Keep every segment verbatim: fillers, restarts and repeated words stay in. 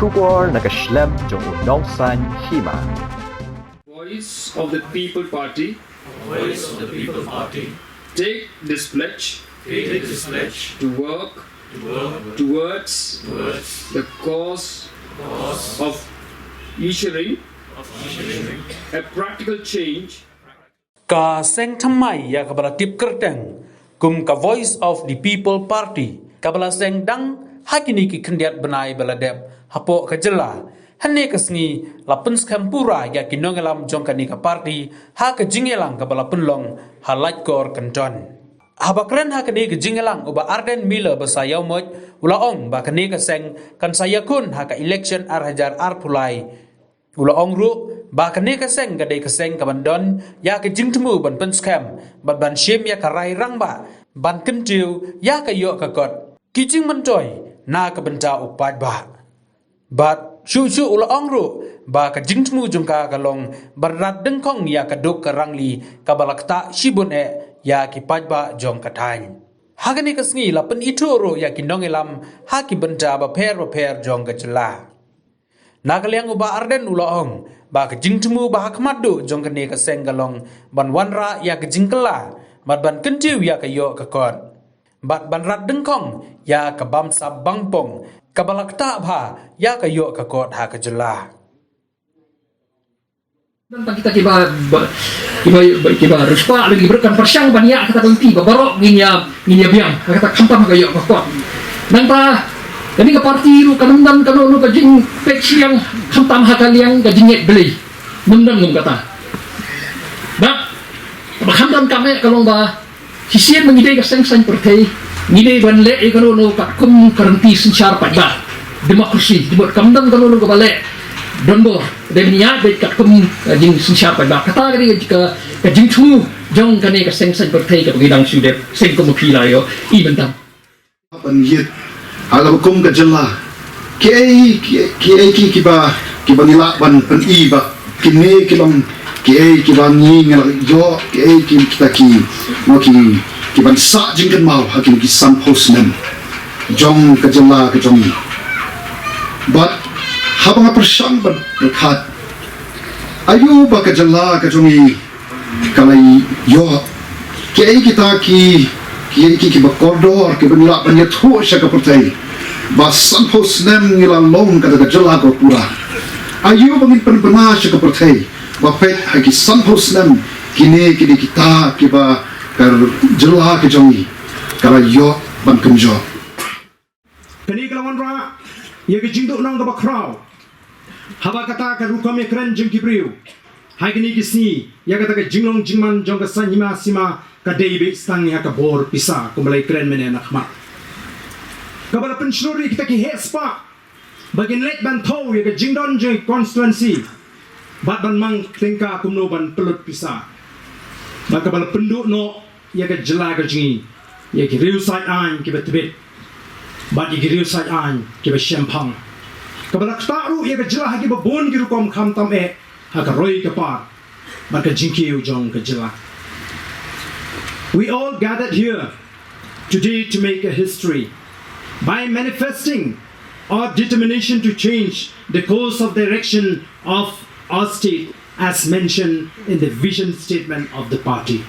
Khubor na ka shlem jong u nongsaiñ hima. Voice of the People Party. Voice of the People Party. Take this pledge. Take this pledge. To work. To work. Towards. Towards. The cause. Cause. Of ensuring. Of ensuring. A practical change. Ka seng thymmai ïa kaba la tip kyrteng kum ka Voice of the People Party kaba la seng dang ha kine ki khyndiat bnai ba la dep hapoh ka jylla. Hynne ka sngi la pynskhem pura ïa ki nongïalam jong kane ka party ha ka jingïalang kaba la pynlong ha Laitkor Kynton. Haba kren ha kane ka jingïalang u Bah Ardent Miller Basaiawmoit u la ong ba kane ka seng kan sa ïakhun ha ka election ar hajar arphew lai. U la ong ruh ba kane ka seng ka dei ka seng ka ban don ïa ka jingthmu ban pynskhem bad ban shim ïa ka rai rangbah ban kyntiew ïa ka ïoh ka kot ki jingmyntoi na ka bynta u paidbah. Bad shuh shuh u la ong ruh ba ka jingthmu jong ka ka long ban rat dyngkhong ïa ka duk ka rangli kaba la ktah shibun eh ïa ki paidbah jong ka thaiñ. Ha kane ka sngi la pynithuh ruh ïa ki nongïalam ha ki bynta bapher bapher jong ka jylla. Na ka liang u Bah Ardent u la ong ba ka jingthmu ba ha khmat duh jong kane ka seng ka long ban wanrah ïa ka jingkylla bad ban kyntiew ïa ka ïoh ka kot bad ban rat dyngkhong ïa ka bamsap bangpong kaba la ktah bha ïa ka ïoh ka kot ha ka jylla. Nangta kita kiba ba- kiba ba- kiba riewspah lagi berkan pyrshang ban ïa kata ka lynti ba baroh ngin ïa ngin ïa biang ha kata khamtam ha ka ïoh ka kot. Nangta kane ka parti ruh kan ym don kano kano ka jingpeit shiliang khamtam ha ka liang ka jingngeit Blei. Ym don ngam kata. Ba ba khamtam kam eh ka long ba shisien ba ngi dei ka seng saiñ pyrthei ngi dei ban leh ïa kano kano katkum ka rynti synshar paidbah. Democracy jingmut kam don kano kano kaba leh donbor. Dei ban ïa beit katkum ka jingsynshar paidbah kata ka dei ka ka jingthmu jong kane ka seng saiñ pyrthei kaba ngi dang shu dep seng kum phi la ïohi mynta. Ban ïit ha kaba kum ka jylla. Kiei kiei kiei ki kiba kiba ngi lah ban pyni ba kine ki long kiei kiba ngi ngi lah ïoh kiei ki kita ki mo ki kiban sah jingkynmaw ha kine ki sanphew snem jong ka jylla ka jong ngi. Bad haba nga pyrshang ban pyrkhat aïu ba ka jylla ka jong ngi ka la ïoh kiei kita ki kiei ki kiba kordor kiba ngi lah ban ïathuh sha ka pyrthei ba sanphew snem ngi la long kata ka jylla ka pura. Aïu ba ngin pynbna sha ka pyrthei ba peit ha ki sanphew snem kine kine kita kiba ka jylla ka jong ngi ka la ïoh ban kumjuh. Kane ka la wanrah ïa ka jingduh nong kaba khraw. Haba kata ka rukom ïakren jong ki briew ha kine ki sngi ïa kata ka jinglong jingman jong ka saiñ hima sima ka dei beit tang ïa ka bor pisa kumba la ïakren mynne na khmat. Kaba la pynshlur ïa kita ki heh spah ba kin leit ban thew ïa ka jingdon jong ka constituency bad ban mang tyngka kumno ban pynlut pisa. Bad kaba la pynduh noh ïa ka jylla ka jong ngi ïa ki riew sait aiñ kiba tbit bad ïa ki riew sait aiñ kiba shemphang. Kaba la ktah ruh ïa ka jylla ha kiba bun ki rukom khamtam eh ha ka roi ka par bad ka jingkiew jong ka jylla. We all gathered here today to make a history by manifesting our determination to change the course of direction of our state as mentioned in the vision statement of the party.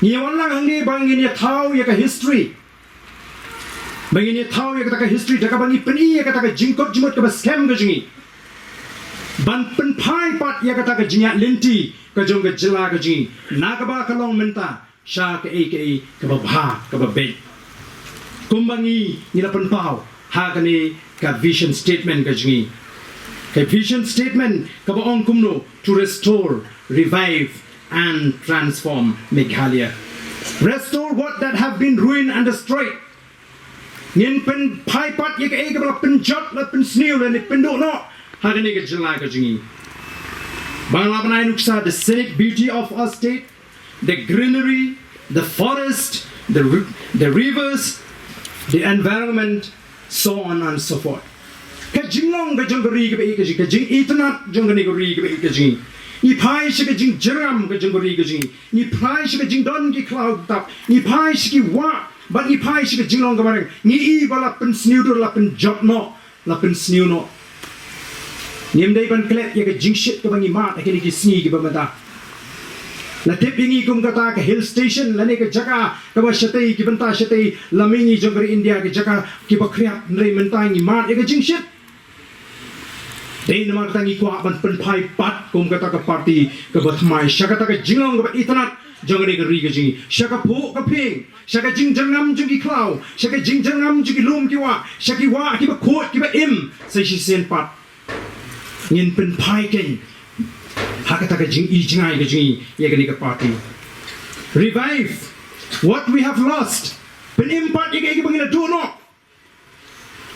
Ngi wan lang hangne ba ngin ïa thaw ïa ka history. Ba ngin ïa thaw ïa kata ka history da kaba ngi pyni ïa kata ka jingkut jingmut kaba skhem ka jong ngi ban pynphai pat ïa kata ka jingïaid lynti ka jong ka jylla ka jong ngi na kaba ka long mynta sha kaei kaei kaba bha kaba beit. Kumba ngi ngi la pynpaw ha kane ka vision statement ka jong ngi. Ka vision statement kaba ong kumno: to restore, revive and transform Meghalaya. Restore what that have been ruined and destroyed. Ngin pynphai pat ïa kaei kaba la pynjot, la pynsniew, la pynduh noh ha kane ka jylla ka jong ngi. Ba nga lah ban ai nuksa the scenic beauty of our state, the greenery, the forest, the the rivers, the environment, so on and so forth. Ka jinglong ka jong ka ri kaba ïeit ka jong ngi, ka jingitynnad jong kane ka ri kaba ïeit ka jong ngi. Ngi phai sha ka jingjyrngam ka jong ka ri ka jong ngi. Ngi phai sha ka jingdon ki khlaw ki ktap. Ngi phai sha ki wah bad ngi phai sha ka jinglong kaba reng. Ngi i ba la pynsniew dur, la pynjot noh. la pynsniew noh. Ngim dei ban klet ïa ka jingshit kaba ngi mad ha kine ki sngi kiba mynta. La tip ïa ngi kum kata ka hill station lane ka jaka kaba shatei ki bynta shatei la mihngi jong ka ri India, ka jaka kiba khriat, hynrei mynta ngi mad ïa ka jingshit. Dei namar kata ngi kwah ban pynphai pat kum kata ka party kaba thymmai sha kata ka jinglong kaba itynnad jong kane ka ri ka jong ngi, sha ka phuh ka phieng, sha ka jingjyrngam jong ki khlaw, sha ka jingjyrngam jong ki lum ki wah, sha ki wah kiba khuid kiba im sa shisien pat. Ngin pynphai keiñ ha kata ka jingïohi jngai ka jong ngi ïa kane ka party. Revive what we have lost. Pynim pat ïa kaei kaba ngi la duh noh.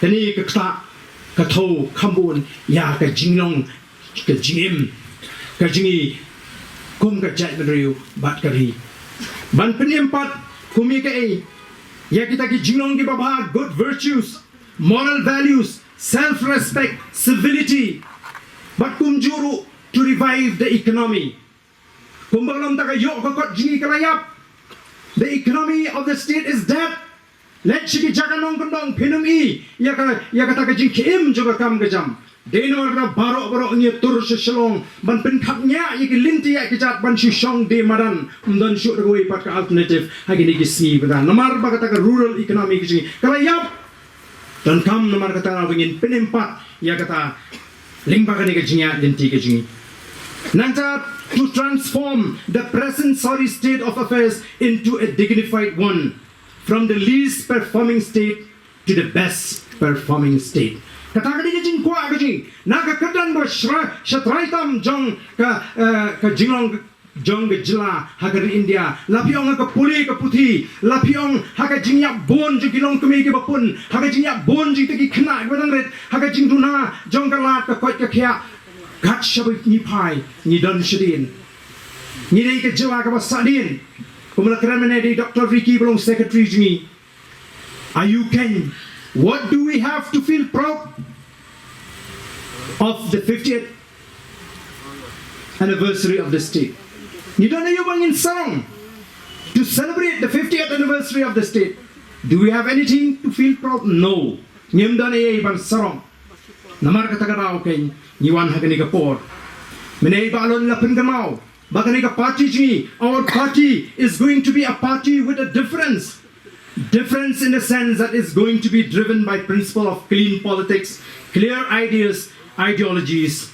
Kane ka ktah ka thew kham bun ïa ka jinglong, ka jingim ka jong ngi kum ka jaitbynriew bad ka ri. Ban pynim pat kum ïa kaei, ïa kita ki jinglong kiba bha, good virtues, moral values, self respect, civility. Bad kumjuh ruh to revive the economy. Kumba ka long ta ka ïoh ka kot jong ngi ka la ïap. The economy of the state is dead. Leit sha ki jaka nongkyndong phin ym i ïa ka, ïa kata ka jingkhie im jong ka kam ka jam. Dei namar kata baroh baroh ngi ïatur sha Shillong ban pynkhapngiah ïa ki lynti ïa ki jait ban shu shong die madan. Ym don shuh da kawei pat ka alternative ha kine ki sngi ba dang namar ba kata ka rural economy ka jong ngi ka la ïap. Donkam namar kata ba ngin pynim pat ïa kata lyngba kane ka jingïaid lynti ka jong ngi. Nangta, to transform the present sorry state of affairs into a dignified one, from the least performing state to the best performing state. Kata ka dei ka jingkwah ka jong ngi na ka kyrdan ba sha trai tam jong ka, eh, ka jinglong jong ka jylla ha ka ri India. La phi ong ha ka pule ka puthi, la phi ong ha ka jingïap bun jong ki longkmie kiba pun, ha ka jingïap bun jong kita ki khynnah kiba dang rit, ha ka jingduna jong ka lad ka koit ka khiah. Kat shaba ngi phai ngi don shadien, ngi dei ka jylla kaba sahdien. Kumba la kren mynne da i Doctor Ricky ba long secretary jong ngi. Are you Ken? What do we have to feel proud of the fiftieth anniversary of the state? Ngi don aïu ba ngin sarong to celebrate the fiftieth anniversary of the state? Do we have anything to feel proud? No. Ngim don aïu ban sarong. Namar kata ka daw Ken ngi wan ha kane ka por. Mynne ba lon la pynkynmaw ba kane ka party jong ngi, our party is going to be a party with a difference. Difference in the sense that is going to be driven by principle of clean politics, clear ideas, ideologies.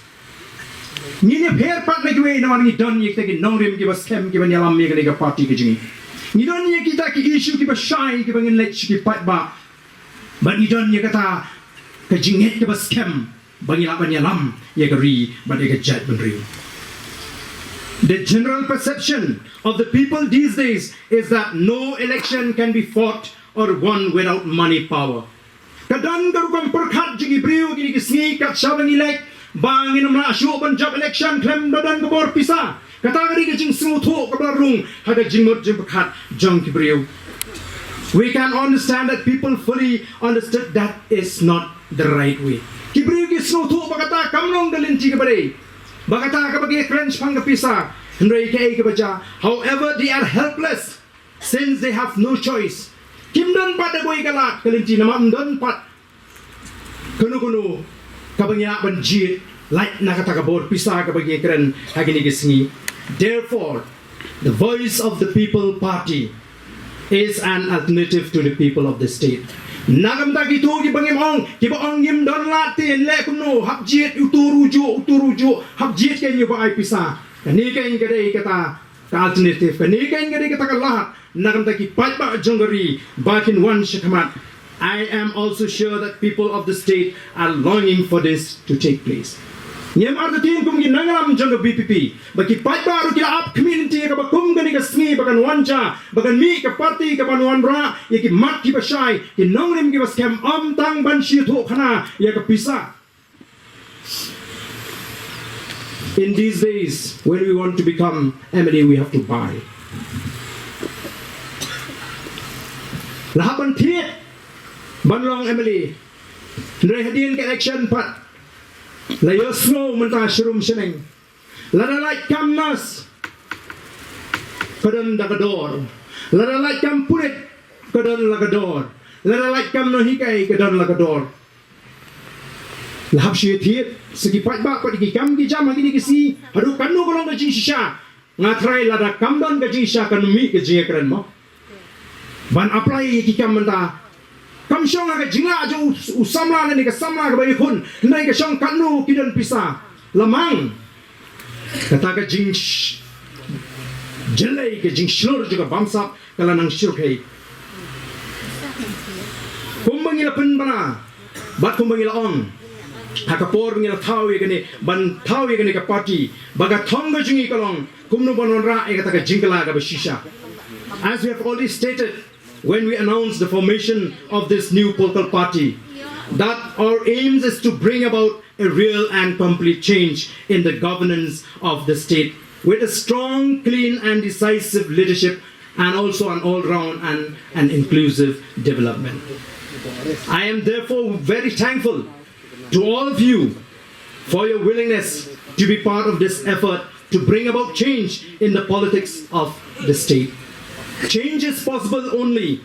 Ngin ïapher pat na kiwei namar ngi don ïa kita ki nongrim kiba skhem kiba ïalam ïa kane ka party ka jong ngi. Ngi don ïa kita ki issue kiba shai kiba ngin leit sha ki paidbah. Bad ngi don ïa kata ka jingngeit kaba skhem ba ngi lah ban ïalam ïa ka ri bad ïa ka jaitbynriew. The general perception of the people these days is that no election can be fought or won without money power. Ka don ka rukom pyrkhat jong ki briew kine ki sngi kat shaba ngi leit ba ngin ym lah shuh ban jop election khlem da don ka bor pisa. Kata ka dei ka jingsngewthuh kaba la rung ha ka jingmut jingpyrkhat jong ki briew. We can understand that people fully understood that is not the right way. Ki briew ki sngewthuh ba kata kam long ka lynti kaba dei, ba kata kaba ki kren shaphang ka pisa. Hynrei kaei kaba jia, however, they are helpless since they have no choice. Kim don pat da kawei ka lad ka lynti namar ym don pat kano kano kaba ngi lah ban jied lait na kata ka bor pisa kaba ngi kren ha kine ki sngi. Therefore, the Voice of the People Party is an alternative to the people of the state. Na ka bynta kito kiba ngim ong, kiba ong ngim don lad te, leh kumno, hap jied utu ruh juh, utu ruh juh, hap jied kein ïa uba ai pisa. Kane kein ka dei kata ka alternative, kane kein ka dei kata ka lad na ka bynta ki paidbah jong ka ri ba kin wan sha khmat. I am also sure that people of the state are longing for this to take place. Ngim artatien kum ki nongïalam jong ka V P P ba ki paidbah ruh ki la ap khmih lynti ïa kaba kum kane ka sngi ba kan wan jia, ba kan mih ka party kaban wanrah ïa ki mat kiba shai, ki nongrim kiba skhem, ym tang ban shu ïathuh khana ïa ka pisa. In these days, when we want to become M L A, we have to buy. La hap ban thied ban long M L A. Hynrei hadien ka election pat la ïohsngew mynta sharum shaneng. Lada lait kam nurse ka don da ka dor. Lada lait kam pulit ka don la ka dor. Lada lait kam nonghikai ka don la ka dor. La hap shu ïathied sa ki paidbah pat ïa ki kam ki jam ha kine ki sngi, haduh katno ka long ka jingshisha. Nga tharai lada kam don ka jingshisha kan mih ka jingïakren mo. Ban apply ïa ki kam mynta. Kam shong ha ka jinglah jong u, u samla lane ka samla kaba ïakhun. Hynrei ka shong katno ki don pisa. Lamang kata ka jing sh-, jyllei, ka jingshlur jong ka bamsap ka la nang shyrkhei. Kumba ngi la pynbna bad kumba ngi la ong ha ka por ngi la thaw ïa kane, ban thaw ïa kane ka party, ba ka thong ka jong ngi ka long kumno ban wanrah ïa kata ka jingkylla kaba shisha. As we have already stated when we announced the formation of this new political party, that our aims is to bring about a real and complete change in the governance of the state with a strong, clean, and decisive leadership, and also an all round and an inclusive development. I am therefore very thankful to all of you for your willingness to be part of this effort to bring about change in the politics of the state. Change is possible only,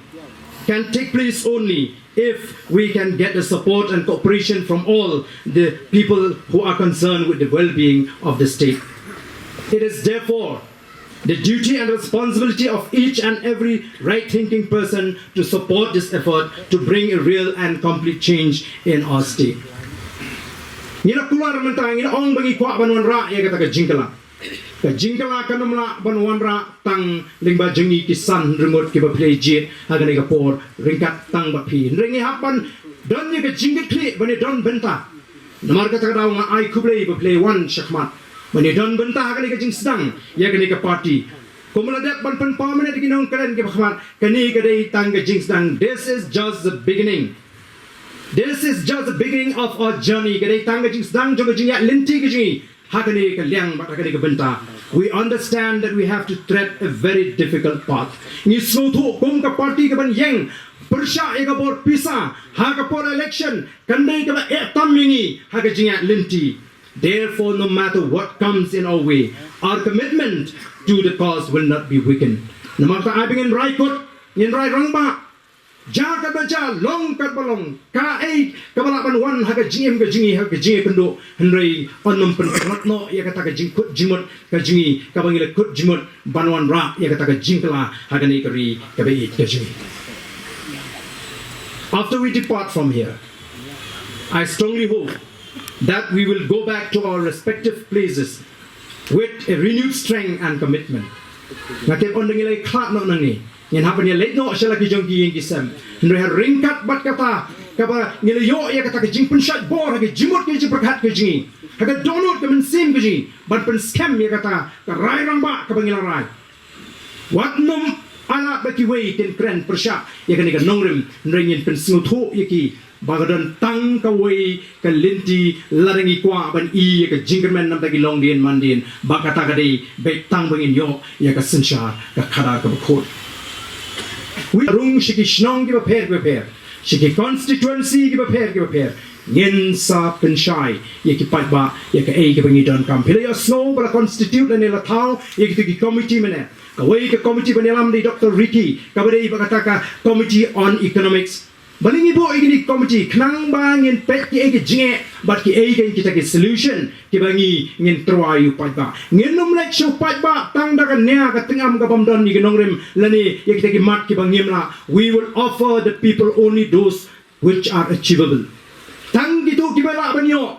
can take place only if we can get the support and cooperation from all the people who are concerned with the well-being of the state. It is therefore the duty and responsibility of each and every right-thinking person to support this effort to bring a real and complete change in our state. Ngi la kular mynta, ngi la ong ba ngi kwah ban wanrah ïa kata ka jingkylla. Ka jingkylla kan ym lah ban wanrah tang lyngba jong ngi ki san hynriew ngut kiba phi la jied ha kane ka por ryngkat tang bad phi. Hynrei ngi hap ban don ïa ka jingkitkhlieh ban ïa don bynta. Namar kata ka daw nga ai khublei ba phi la wan shakhmat ban ïa don bynta ha kane ka jingsdang ïa kane ka party. Kumba la dep ban pynpaw mynne da ki nongkren kiba khmat, kane ka dei tang ka jingsdang. This is just the beginning. This is just the beginning of our journey. Ka dei tang ka jingsdang jong ka jingïaid lynti ka jong ngi ha kane ka liang bad ha kane ka bynta. We understand that we have to tread a very difficult path. Ngi sngewthuh kum ka party kaban ïeng pyrshah ïa ka bor pisa ha ka por election kan dei kaba eh tam ïa ngi ha ka jingïaid lynti. Therefore, no matter what comes in our way, our commitment to the cause will not be weakened. Namar kata ai ba ngin rai kut, ngin rai rangbah. Ja kaba ja, long kaba long, kaei kaba lah ban wan ha ka jingim ka jong ngi, ha ka jingïakynduh, hynrei yn ym pynkylla noh ïa kata ka jingkut jingmut ka jong ngi kaba ngi la kut jingmut ban wanrah ïa kata ka jingkylla ha kane ka ri kaba ïeit ka jong ngi. After we depart from here, I strongly hope that we will go back to our respective places with a renewed strength and commitment. Nga tip ynda ngi la ïakhlad noh nangne, ngin hap ban ïaleit noh sha la ki jong ki ïing ki sem. Hynrei ha ryngkat bad kata kaba ngi la ïoh ïa kata ka jingpynshait bor ha ka jingmut ka jingpyrkhat ka jong ngi, ha ka dohnud ka mynsiem ka jong ngi, ban pynskhem ïa kata ka rai rangbah kaba ngi la rai. Wat nym ai lad ba kiwei kin kren pyrshah ïa kane ka nongrim, hynrei ngin pynsngewthuh ïa ki ba ka don tang kawei ka lynti lada ngi kwah ban ïoh ïa ka jingkyrmen na bynta ki longdien mandien, ba kata ka dei beit tang ba ngin ïoh ïa ka synshar ka khadar kaba khuid. Wi rung sha ki shnong kiba pher kiba pher, sha ki constituency kiba pher kiba pher, ngin sa pynshai ïa ki paidbah ïa kaei kaba ngi donkam. Phi la ïohsngew ba la constitute lane la thaw ïa kito ki committee mynne. Kawei ka committee ban ïalam da i Doctor Ricky, kaba dei ba kata ka Committee on Economics. Balei ngi buh ïa kine ki committee? Khnang ba ngin peit kiei ki jingeh bad kiei kita ki solution kiba ngi ngin tyrwa ïa u paidbah. Ngin ym leit sha u paidbah tang da ka nia ka tyngam ka bym don ïa ki nongrim lane ïa kita ki mat kiba ngim lah. We will offer the people only those which are achievable. Tang kito kiba lah ban ïoh.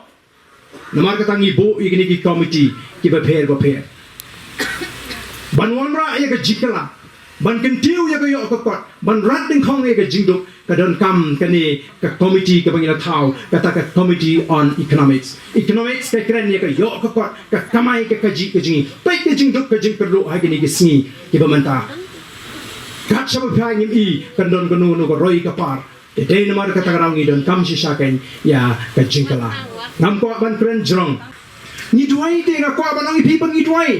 Namar kata ngi buh ïa kine ki committee kiba pher ba pher ban wanrah ïa ka jingkylla, ban kyntiew ïa ka ïoh ka kot, ban rat dyngkhong ïa ka jingduk. Ka donkam kane ka committee kaba ngi la thaw, kata ka Committee on Economics. Economics ka kren ïa ka ïoh ka kot, ka kamai ka kajih ka jong ngi. Peit ka jingduk ka jingkyrduh ha kine ki sngi kiba mynta. Kat shaba phai ngim i kan don kano kano ka roi ka par. Te dei namar kata ka daw ngi donkam shisha kein ïa ka jingkylla. Ngam kwah ban kren jrong. Ngi duwai te, nga kwah ban ong ïa phi ba ngi duwai.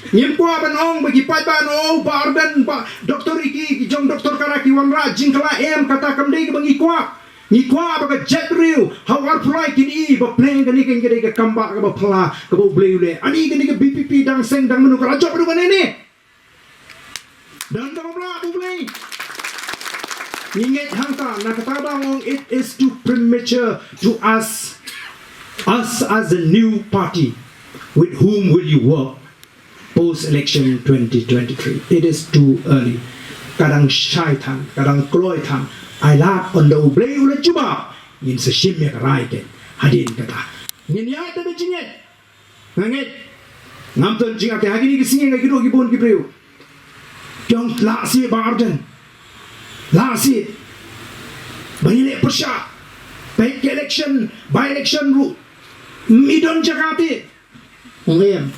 Ngim kwah ban ong ba ki paidbah, oh, Bah Ardent, Bah Doctor Ricky, ki jong Doctor Kara ki wanrah jingkylla, em, kata kam dei kaba ngi kwah. Ngi kwah ba ka jaitbynriew ha u arphew lai kin i ba pleng kane kein ka dei ka kambah kaba phylla kaba U Blei u leh. Ani kane ka V P P dang seng dang mano ka la jop ruh kane ne. Dang kaba blah U Blei. Ngi ngeit hangta, na kata ba ngong, it is too premature to ask Us as a new party, with whom will you work post election twenty twenty-three? It is too early. Ka dang shai than, ka dang kloi than. Ai lad ynda U Blei u la jubab, ngin sa shim ïa ka rai kein. Hadien kata, ngin ïaid da ka jingngeit. Nga ngeit. Ngam don jingate ha kine ki sngi nga kynduh ki bun ki briew. Jong lah sih ba arden. Lah sih. Ba ngi leh pyrshah. Peit ka election, by election ruh. Mi don jaka te. Ong em.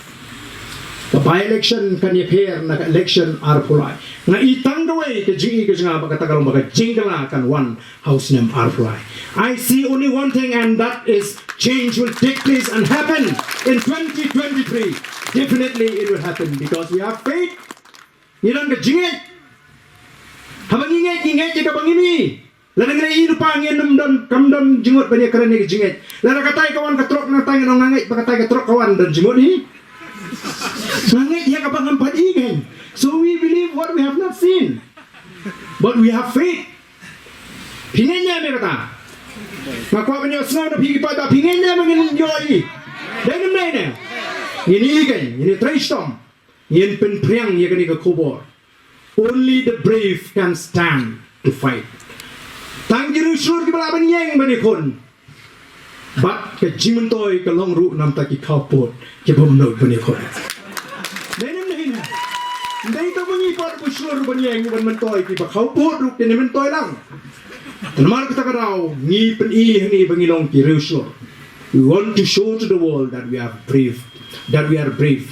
Ka by election kan ïapher na ka election arphew lai. Nga i tang kawei ka jingi ka jinga ba kata ka long ba ka jingkylla kan wan ha u snem arphew lai. I see only one thing, and that is change will take place and happen in twenty twenty-three. Definitely it will happen because we have faith. Ngi don ka jingngeit. Haba ngi ngeit, ngi ngeit ïa kaba ngi mih. Lada ngi la ïohi lypa ngin ym don, kam don jingmut ban ïakren ïa ka jingngeit. Lada katai ka wan ka trok, nangta ngin ong nga ngeit ba katai ka trok ka wan, don jingmut hi. Nga ngeit ïa kaba ngam pat i kein. So we believe what we have not seen. But we have faith. Phi ngeit ne em ïa kata? Nga kwah ban ïohsngew na phi ki paidbah, phi ngeit ne em ba ngin ïohi? Dei ne em dei ne? Ngin i kein, ngin ïatrei shitom. Ngin pynphriang ïa kane ka khubor. Only the brave can stand to fight. Tang ki riewshlur kiba lah ban ïeng ban ïakhun. Bad ka jingmyntoi ka long ruh namar ki khawpud kiba ym nud ban ïakhun. Dei ne em dei ne? Dei tang ma ngi pat ba shlur ban ïeng ban myntoi, kiba khawpud ruh kin myntoi lang. Namar kata ka daw ngi pyni hangne ba ngi long ki riewshlur. We want to show to the world that we are brave, that we are brave.